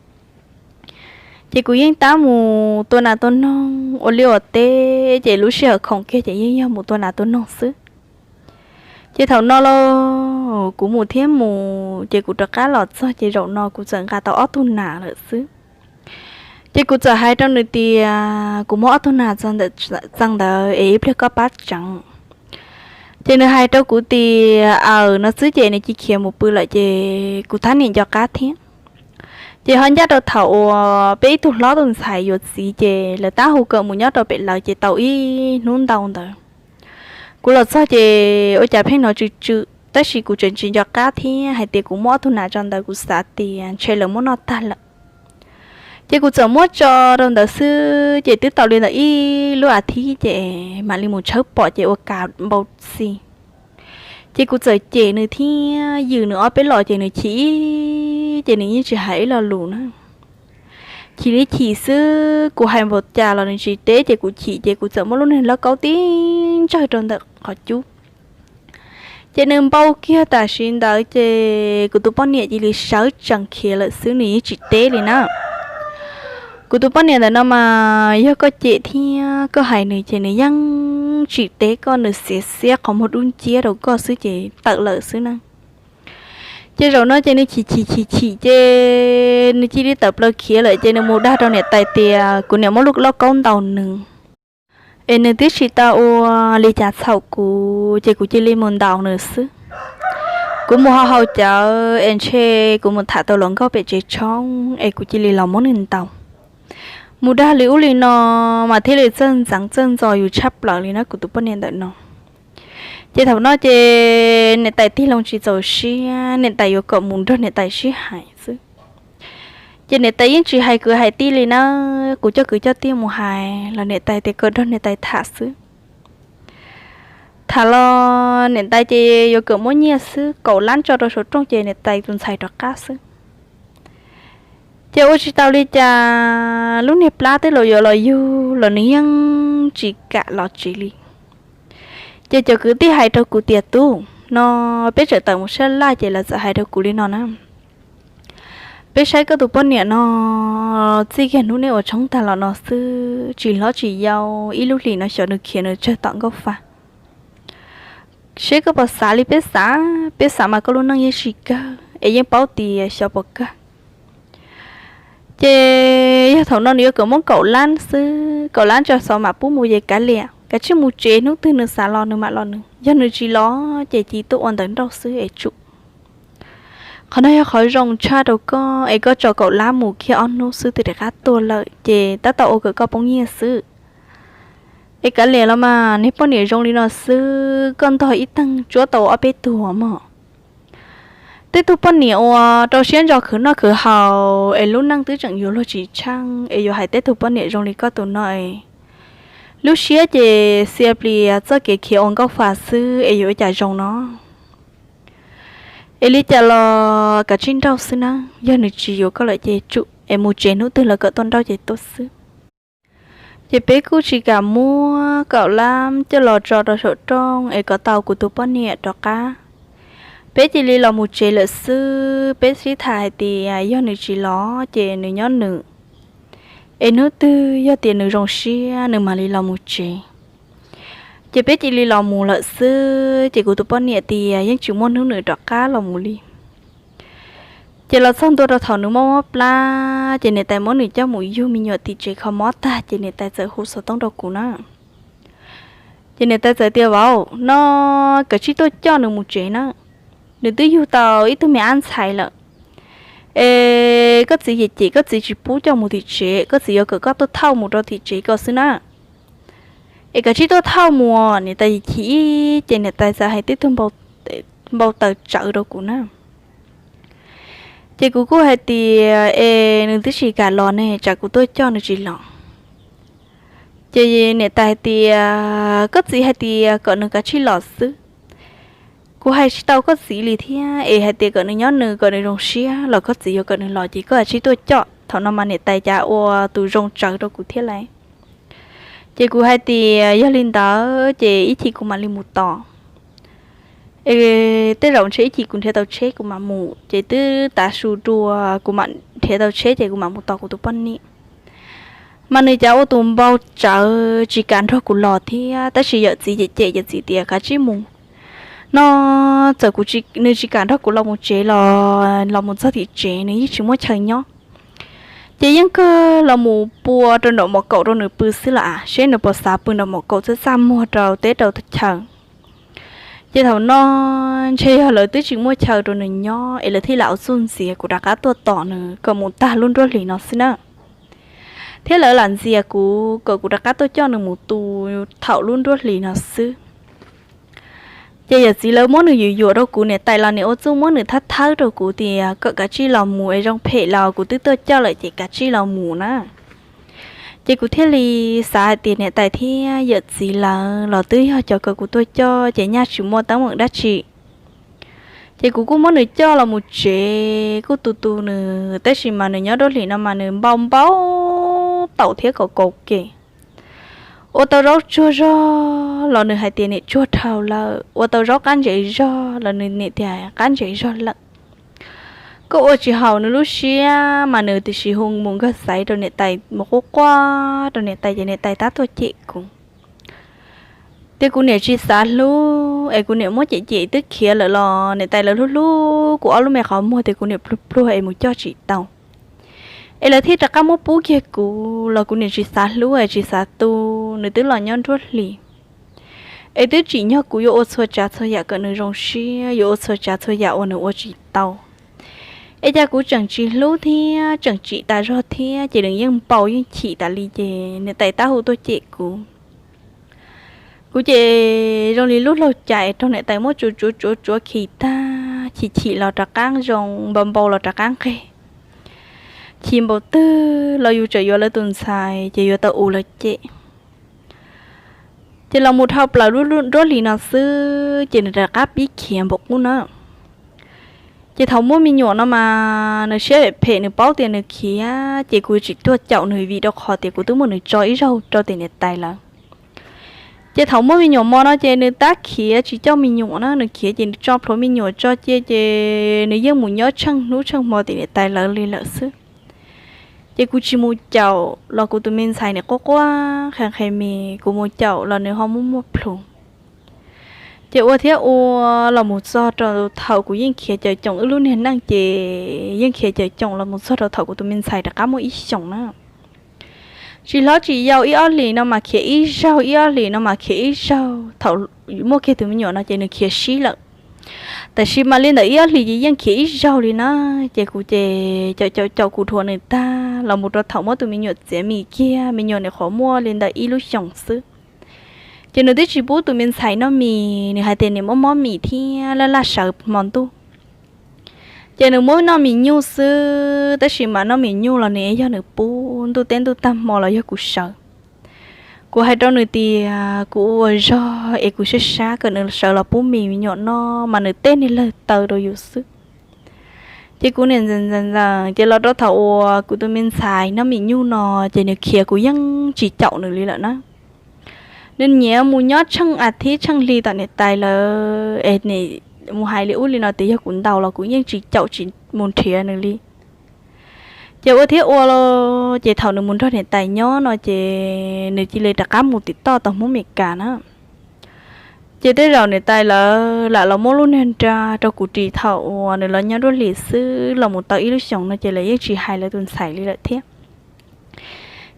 Ces kuv yeej tab mus tua nas tua noog ua liaj ua teb ces lub sij hawm khoom kiag ces yeej yog mus tua nas tua noog xwb. Ces thaum no los kuv mus thiab mus ces kuv rov qab los txog ces zaum no kuv txawm nqa tau ob tug nas lawm xwb. Ces kuv txawm hais rau nws tias kuv muab ob tug nas txog ntawm txee ntawd es ib pliag koj pab tseev. Ces nws hais rau kuv tias aws no xwb ces nws cia khiav mus pw lawm ces kuv thab niam nco qab thiab. Ces ho ncaj rau thaum uas peb ib tug hlob tus ntxhais yuav txiv ces lawv tab hu kom mus nyob rau pem lawv ces tau ib hnub ntau ntawd. Kuv los txog ces ua cas pheej hnov tsw tsw, tab sis kuv tseem tsis nco qab thiab hais tias kuv muab ob tug nas tso ntawd kuv xav tias ntshe lawv muab noj tag lawm. Ces kuv txawm muab tso rau ntawd xwb ces twb tau li ntawm ib lub as thiv ces mam li mus tshawb pom ces ua kas npau xi. Ces kuv txawm cem nws thiab yws nws ob peb los ces nws chim ib ces nws yeej tsis hais ib lo lus na. chim li chim xwb, kuv hais npaum cas los nws tsis teb ces kuv chim ces kuv txawm muab lub niag lauj kaub tib ntsawg rau ntawm qhov cub. Ces nws npau kiag tam sim ntawd ces kuv tus poj niam cia li sawv tsees khiav lawm xwb, nws yeej tsis teb li na. Kuv tus poj niam ntawm no mas yog koj cem thiab koj hais nws ces nws yeej tsis teb koj, nws xiav xiab qhov muag dub nciab rau koj xwb ces tawm lawm xwb na. Ces zaum no ces nws chim chim chim chim ces nws cia li tawm plaws khiav lawm ces nws mus dag rau niam tais tias kuv niam muab lub lauj kaub ntaus nws, es nws twb tsis tau ua li cas txhaum kuv ces kuv cia li mus ntaus nws xwb. Kuv mus hau hau cawv es ntshe kuv mus tham tau hluas nkauj pem tsev tshoob es kuv cia li los muab nws ntaus. Mus dag li ub li no mas thiaj li txawj ntxeev txawj ntxo yus tshaj plaws li na kuv tus poj niam ntawm no. Ces thaum no ces niam tais tig loo tsis txaus siab, niam tais yuav kom mus nrog niam tais sib hais xwb. Ces niam tais yeej tsis hais kwv hais tij li na, kuv coj kwv coj tij mus hais los niam tais tias kom nrog niam tais tham xwb. Tham los niam tais ces yuav kom muab nyiaj xwb, kaum lab tso rau saum rooj ces niam tais tus ntxhais rov qab xwb. Ces ua tsis tau li cas, lub niag plab twb los yuav los yug los nws yeej tsis kam los tsev li. Ces cov kwv tij hais rau kuv tias tub, no peb tseem tawm mus sab laj ces lawv txawm hais rau kuv li no na, peb saib koj tus poj niam no txij kiag hnub nej ua tshoob tag los no xwb tsis hlob tsis yau, ib lub hlis no xyov nws khiav nws tsawg tom nkauj fa. Seb koj puas xav li peb xav, peb xav mas koj lub neej yeej tsis kawg es yeej paub tias xyov puas kawg. Ces yog thaum no nws yuav kom muab kaum lab xwb, kaum lab tso xov mam pub mus ces kav liam, kav tsij mus tsev, hnub twg nws xav los nws mam los nws, yog nws tsis los ces cia tuaj ua ntawv nrauj xwb es tsum. Qhov no yog qhov zoo tshaj rau koj es koj tso kaum lab mus kiag ob hnub xwb twb rov qab tuaj lawm ces tab tom ua kom koj poob nyiaj xwb. Es kav liam los mas, niag poj niam zoo li no xwb koj ntog ib teeg tsuab tau ob peb tug mog. Tej tug poj niam uas rau siab ntso khwv noj khwv haus es lub neej twb tseem yuav luag tsis tsheej es yuav hais tej tug poj niam zoo li koj tus no es lub siab ces xia plias txoj kev khiav ua nkauj fa xwb es yuav ua cas zoo no. Es li cas los kav tsij nrauj xwb na, yog nws tsis yuav koj lawm ces tsum es mus tsev, hnub twg lawv kom tuaj nrauj ces tuaj xwb. Ces peb kuj tsis kam muab kaum lab coj los tso rau saum rooj es kom tau kuv tus poj niam rov qab. Peb cia li los mus tsev lawm xwb, peb sib tham hais tias yog nws tsis los ces nws nyob nws, es hnub twg yog tias nws zoo siab nws mam li los mus tsev. Ces peb cia li los mus lawm xwb, ces kuv tus poj niam tias yeej tsis muaj hnub nws rov qab los mus li. Ces los txog ntua rau thaum nws mob mob plab ces niam tais muab nws coj mus yug me nyuam tim tsev kho mob tag ces niam tais txawm hu xov tooj rau kuv na. Ces niam tais txawm tias vauv, no kav tsij tuaj coj nws mus tsev na, nws twb yug tau ib tug me ab ntxhais lawm. Es koj txiv cem cem koj txiv tsis pub coj mus tim tsev, koj txiv yuav kom koj tuaj thauj mus rau tim tsev ko xwb na. Es kav tsij tuaj thauj mus, niam tais chim ib ces niam tais txawm hais tib tug npau taws tsawv rau kuv na. Ces kuv kuj hais tias es nws twb tsis kam los ne, tsam kuv tuaj coj nws tsis los. Ces niam tais hais tias koj txiv hais tias kom nws kav tsij los xwb. Kuv hais tsis tau koj txiv li thiab, es hais tias kom nws nyob nws kom nws zoo siab los koj txiv yuav kom nws los ces koj kav tsij tuaj coj. Thaum no mas niam tais cas ua tus zoo tsawv rau kuv thiab lauj. Ces kuv hais tias yog li ntawd ces ib chim kuv mam li mus tos. Es tej zaum ntshe ib chim kuv nrhiav tau tsheb kuv mam mus, ces twb tav su dua kuv mam nrhiav tau tsheb ces kuv mam mus tos kuv tus poj niam. Mas nws cas ua tus npau tsawv tsis kam nrog kuv los thiab, tab sis yawm txiv cem cem, yawm txiv tias kav tsij mus. No txawm kuv, nws tsis kam nrog kuv los mus tsev los los mus txog tim tsev nws yeej tsis muaj chaw nyob. Ces yeej kawg los mus pua rau nram mom kaum rau nws pw xwb los as, seb nws puas xav pw nram mom kaum txaj txaj muag rau teb rau chaw. Ces thaum no ntshe yog lawv twb tsis muaj chaw rau nws nyob es lawv thiaj lam ua txuj ntxias kuv rov qab tuaj tos nws kom mus tag lub nruab hlis no xwb na. Thiab lawv lam ntxias kuv kom kuv rov qab tuaj coj nws mus tu thaum lub nruab hlis no xwb. Ces yawm txiv lawv muab nws yuam yuam rau kuv, niam tais los niam ua txuj muab nws thawb thawb rau kuv tias kom kav tsij los mus es zoo phem los kuv twb tuaj coj lawm ces kav tsij los mus na. Ces kuv thiaj li xav hais tias niam tais thiab yawm txiv lawv los twb yog cov kom kuv tuaj coj ces nyaj tsis muaj teeb meem dab tsi. Ces kuv kuj muab nws coj los mus tsev kuj tu tu nws, tab sis mas nws nyob nruab hlis no mas nws npau npau taum thiab kom kaus ke. Ua tau zaub tsuag zog los nws hais tias niam tsuag dhau lawm, ua tau zaub qab ntsev zog los nws niam tias qab ntsev zog lawm. Koj ua tsis haum nws lub siab mas nws tiam sis hu mus nkawg xaiv rau niam tais mus quaj quaj rau niam tais ces niam tais tab tuaj cem kuv. Tias kuv niam tsis xav hlub es kuv niam muab cem cem twb khiav lawm los niam tais lawv hlub hlub kuv ob lub me qhov muag tias kuv niam pluag pluag es mus coj tsis tau, es lawv thiaj rov qab muab pub kiag kuv los kuv niam tsis xav hlub es tsis xav tu, nws twb los nyob nruab hlis es twb tsim nyog kuv yuav ua txhua tsav txhua yam kom nws zoo siab, yuav ua txhua tsav txhua yam uas nws ua tsis tau. Es cas kuv tseem tsis hlub thiab tseem tsim tas zog thiab ces nws yeej npau yeej chim tas li ces niam tais tab hu tuaj cem kuv. Kuv ces zoo li lub laug cais raug niam tais muab tsuav tsuav tsuav tsuav khi tag, chim chim los rov qab zoo, npau npau los rov qab nqeg. Chim npaum twg los yus tseem yuav lawv tus ntxhais ces yuav tau ua lawv cem. Ces los mus dhau plaws nruab hlis no xwb ces nws rov qab pib khiav npaum qub na. Ces thaum muaj me nyuam no mas nws siab phem phem, nws paub tias nws khiav ces kuv tsis tuaj caum nws vim rau qhov tias kuv twb muab nws tso ib zaug rau tim niam tais lawm. Ces thaum muaj me nyuam mo no ces nws tab khiav tsis coj me nyuam na, nws khiav ces nws tso plhuav me nyuam tso cia ces nws yeej mus nyob tsheej hnub tsheej hmo tim niam tais lawv li lawm xwb. Ces kuv tsis mus caum los kuv tus me ntxhais nws quaj quaj qhia nqhis mis, kuv mus caum los nws ho muaj muaj plhus. Ces ua thiab ua los mus txog rau thaum kuv yeej khiav caum coom wb lub niag neej ces yeej khiav caum coom los mus txog rau thaum kuv tus me ntxhais rov qab muaj ib xyoos na. Tsis hlob tsis yau ib ob hlis no mas khiav ib zaug, ib ob hlis no mas khiav ib zaug. Thaum muaj kiag tus me nyuam no ces nws khiav sib lawm. Tab sis mas li ntawm ib ob hlis ces yeej khiav ib zaug li na. Ces kuv ces caum caum caum kuv dhuav nws tag los mus rau thaum muab tus me nyuam txiav mis kiag, me nyuam nws qhuav muaj li ntawm ib lub xyoos xwb. Ces nws twb tsis pub tus me ntxhais noj mis, nws hais tias nws muab mob mis thiab laj laj sawv hmo ntuj. Ces nws muab noj mis nyuj xwb, tab sis mas noj mis nyuj los nws yog nws pub, ntuj teb ntuj tag hmo los yog kuv sawv. Kuv hais rau nws tias kuv ua zog es kuv sab sab kom nws sawv los pub mis me nyuam noj mas nws tej niag lawg taw rau yus xwb. Ces kuv niam ntxawm ntxawm ntxawm ces los rau thaum uas kuv tus me ntxhais noj mis nyuj no ces nws khiav kuv yeej tsis caum nws li lawm na. Nws nyiam mus nyob tsheej a thib tsheej hli tom niam tais lawv es mus hais li ub li no tias yog kuv ntaus los kuv yeej tsis caum tsis mus nrhiav nws li. Ces ua thiab ua los ces thaum nws mus nrog niam tais nyob no ces nws cia li rov qab mus tim toj tau Hmoob Mes Kas na. Ces tej zaum niam tais lawv lam los muab lub niag nra rau kuv ris thaum uas nws los nyob nruab hlis xwb los mus tau ib lub xyoos no ces lawv yeej tsis hais lawv tus ntxhais li lawm thiab.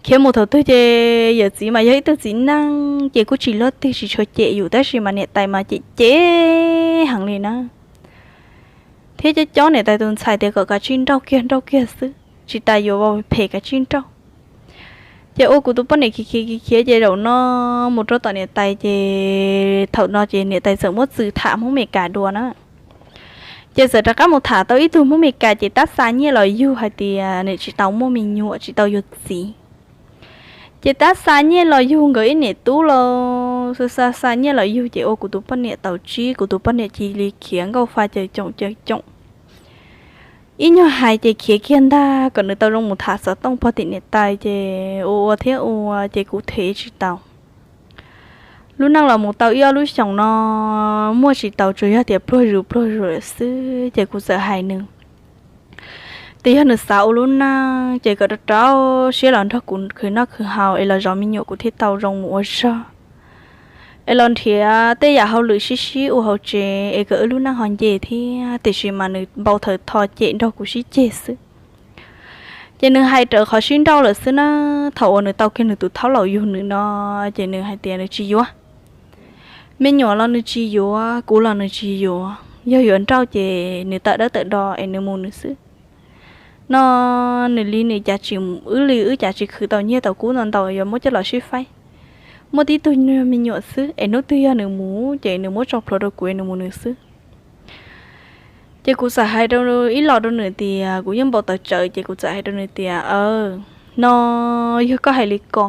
Khiav mus thaum twg ces yawm txiv mas yog ib tug txiv neej ces kuj tsis luag twg tsis tshua cem yus tab sis mas niam tais mas cem cem heev li na. Thiab cob cob niam tais tus ntxhais tias kom kav tsij nrauj kiag nrauj kiag xwb, tsis tas yuav vau phem kav tsij nrauj. Ces ua kuv tus poj niam khiav khiav khiav khiav ces zaum no mus rau tom niam tais ces thaum no ces niam tais txawm muab txwm tham Hmoob Mes Kas dua na. Ces txawm rov qab mus tham tau ib tug Hmoob Mes Kas ces tab xa nyiaj los yug hais tias nws tsis tau muaj me nyuam tsis tau yuav txiv. Ces tab xa nyiaj los yug nkawd ib niam tub los xa xa xa nyiaj los yug ces ua kuv tus poj niam tau tsib, kuv tus poj niam cia li khiav nkauj fa caws coom caws coom. Ib nyuag hais ces khiav kiag ntag kom nws tau zoo mus tham xov tooj pog tim niam tais ces ua ua thiab ua ces kuv them tsis tau. Lub neej los mus tau ib ob lub xyoos no muaj tsis tau tsuas yog tias pluag zus pluag zus lawm xwb ces kuv txawm hais nws tias yog nws xav ua lub neej ces kom rau rau siab los nrog kuv khwv noj khwv haus es los zov me nyuam kuv thiaj tau zoo mus ua zog. Es los nrhiav tej yam hauj lwm sib sib ua hauv tsev es kom wb lub neej ho nce thiab, tiam sis mas nws npau thawm tho cem nrog kuv sib ceg xwb. Ces nws hais raws qhov sib nrauj lawm xwb na. Thaum uas nws tau kiag nws tus thaub laus yug nws no ces nws hais tias nws tsis yuav. Me nyuam los nws tsis yuav, kuv los nws tsis yuav, yog yuav nrauj ces nws tawm dawb tawm do es nws mus nws xwb. No nws li nws cas tsis, wb li wb cas tsis khwv tau nyiaj tau kub ntau ntau yuav muab coj los sib faib. Muaj tib tug me nyuam xwb es hnub twg yog nws mus ces nws muab tso plhuav rau kuv es nws mus nws xwb. Ces kuv txawm hais rau ib los rau nws tias kuv yeej npau taws tsawv ces kuv txawm hais rau nws tias, aw, no yog koj hais li ko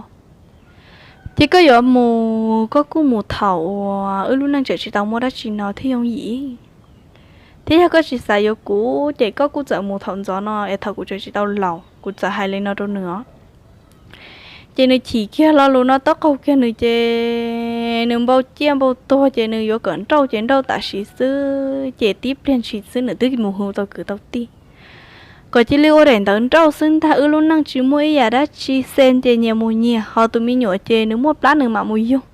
ces koj yuav mus koj kuj mus thaum uas wb lub neej tseem tsis tau muaj dab tsi no thiaj yooj yim. Thiab yog koj tsis xav yuav kuv ces koj kuj txawm mus thaum ntxov no es thaum kuv tseem tsis tau laus. Kuv txawm hais li no rau nws os. Ces nws chim kiag lo lus no taub qaug kiag nws ces nws npau ciaj npau tuag ces nws yuav kom nrauj ces nrauj tam sim xwb ces tib pliag ntshis xwb nws twb mus hu tau kwv tau tij kom cia li ua daim ntawv nrauj xwb ntag. Wb lub neej tsis muaj ib yam dab tsi, xes ces nyias mus nyias, ho tus me nyuam ces nws muaj plab nws mam mus yug,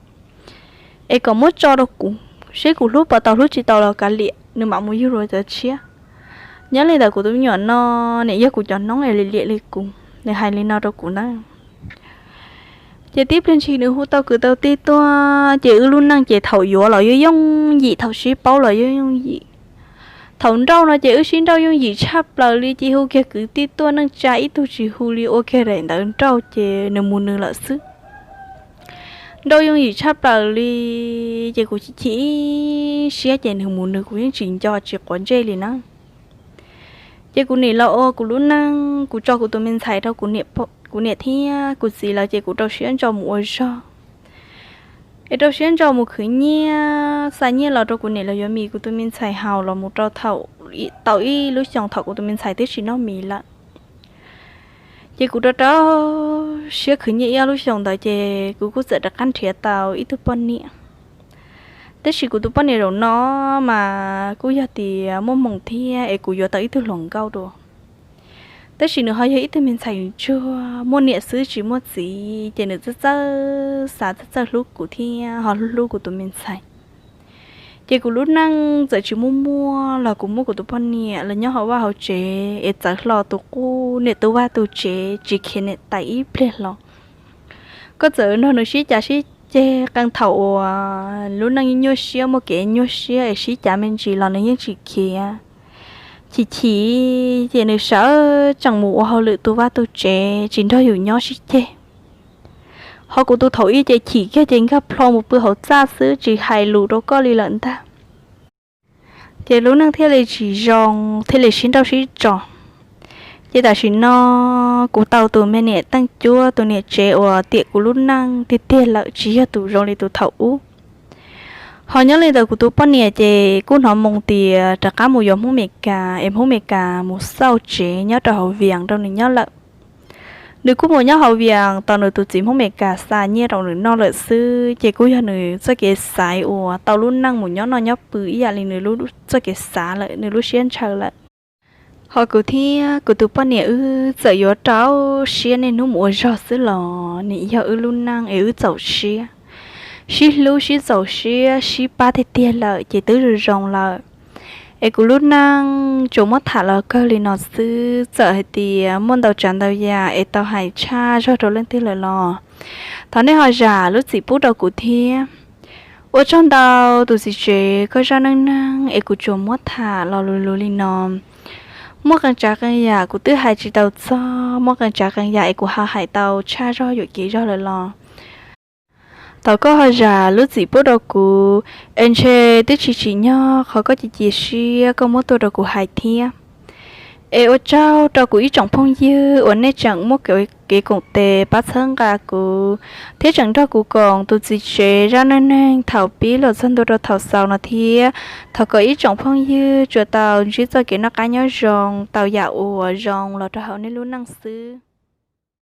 es kom muab tso rau kuv, seb kuv hlub puas tau, hlub tsis tau los kav liam, nws mam mus yug rau cov tshiab. Nyob li ntawd kuv tus me nyuam no, nim yog kuv cov hnoob es lim liam li kuv, nws hais li no rau kuv ntag. Ces tib pliag ntshis nws hu tau kwv tau tij tuaj ces wb lub neej ces thaum yuav los yooj yooj yim, thaum sib paub los yooj yooj yim. Thaum nrauj no ces wb sib nrauj yooj yim tshaj plaws li, ces hu kiag kwv tij tuaj neej tsa ib tug tsis hu li, ua kiag daim ntawv nrauj ces nws mus nws lawm xwb. Nrauj yooj yim tshaj plaws li, ces kuv chim chim siab ces nws mus nws, kuv yeej tsis nco tsis quav ntsej li na. Ces kuv nim los ua kuv lub neej, kuv tso kuv tus me ntxhais rau kuv niam thiab kuv txiv lawv ces kuv rau siab ntso mus ua zog. Es rau siab ntso mus khwv nyiaj xa nyiaj los rau kuv niam lawv yuav mis kuv tus me ntxhais haus los mus rau thaum tau ib lub xyoos thaum kuv tus me ntxhais twb tsis noj mis lawm. Ces kuv rau rau siab khwv nyiaj ib ob lub xyoos ntawd ces kuv kuj txawm rov qab nrhiav tau ib tug poj niam. Tab sis kuv tus poj niam zaum no mas kuj yog tias muaj hmoo thiab es kuv yuav tau ib tug hluas nkauj dua. Tab sis nws ho yog ib tug me ntxhais ntsuag muaj niam xwb tsis muaj txiv, ces nws txawj txawj xav txawj txawj hlub kuv thiab ho hlub hlub kuv tus me ntxhais. Ces kuv lub neej txawm tsis muaj muaj los kuv muab kuv tus poj niam los nyob hauv vaj hauv tsev es txawv hlo tus qub niam tus vaj tus tsev tsis khiav niam tais ib pliag hlo. Koj txawm nrog nws sib cav sib ceg qee thaum uas lub neej nyuaj siab muaj kev nyuaj siab es sib cav me ntsis los nws yeej tsis khiav. Chim chim ces nws sawv tsees mus ua hauj lwm tu vaj tu tsev tsis nrog yus nyob sib ceg. Ho kuv tus thaum ub ces chim kiag ces nkag plho mus pw hauv txaj xwb tsis hais lus rau koj li lawm ntag. Ces lub neej thiaj li tsis zoo, thiaj li sib nrauj sib tso. Ces tam sim no kuv tau tus me niam teej cuab, tus niam tsev uas tiam kuv lub neej tiag tiag lawm, tsis yog tus zoo li tus thaum ub. Ho nyob li ntawd kuv tus poj niam ces kuj hnov moo tias rov qab mus yuav Hmoob Meskas es Hmoob Meskas mus xauj tsev nyob rau hauv Vias rau nws nyob lawm. Nws kuj mus nyob hauv Vias tos nws tus txiv Hmoob Meskas xa nyiaj rau nws noj lawm xwb, ces kuj yog nws txoj kev xaiv uas tau lub neej mus nyob noj nyob pw ib yam li nws txoj kev xav lawm, nws lub siab ntshaw lawm. Ho kuv thiab kuv tus poj niam wb txawm yuav rau siab niaj hnub mus ua zog xwb los nim yog wb lub neej es wb txaus siab, sib hlub sib txaus siab sib pab tiag tiag lawm ces twb zoo zoo lawm. Es kuv lub neej tsuas muab tham los kawg li no xwb, txawm hais tias muaj ntau tsav ntau yam es tau hais tshaj zog rau leej twg lawm los thov nej ho zam lub txim pub rau kuv thiab. Ua tsaug ntau tus txiv tsev koj zaj neej neeg es kuv tsuas muab tham los luv luv li no. Muaj qee tsav qee yam kuv twb hais tsis tau txog, muaj qee tsav qee yam es kuv ho hais tau tshaj zog yuam kev zog lawm los thov koj ho zam lub txim pub rau kuv, es ntshe twb tsis tsim nyog qhov koj cia cia siab koj muab tuaj rau kuv hais thiab. Es ua tsaug rau kuv ib tsoom phooj ywg uas nej tseem muab kev koom tes pab txhawb nqa kuv thiab tseem nrog kuv koom tus txiv tsev zaj neej neeg thaum pib los txog ntua rau thaum xaus no thiab. Thov kom ib tsoom phooj ywg tsuas tau ntsib txoj kev noj qab nyob zoo, tau yam uas zoo los rau hauv nej lub neej xwb.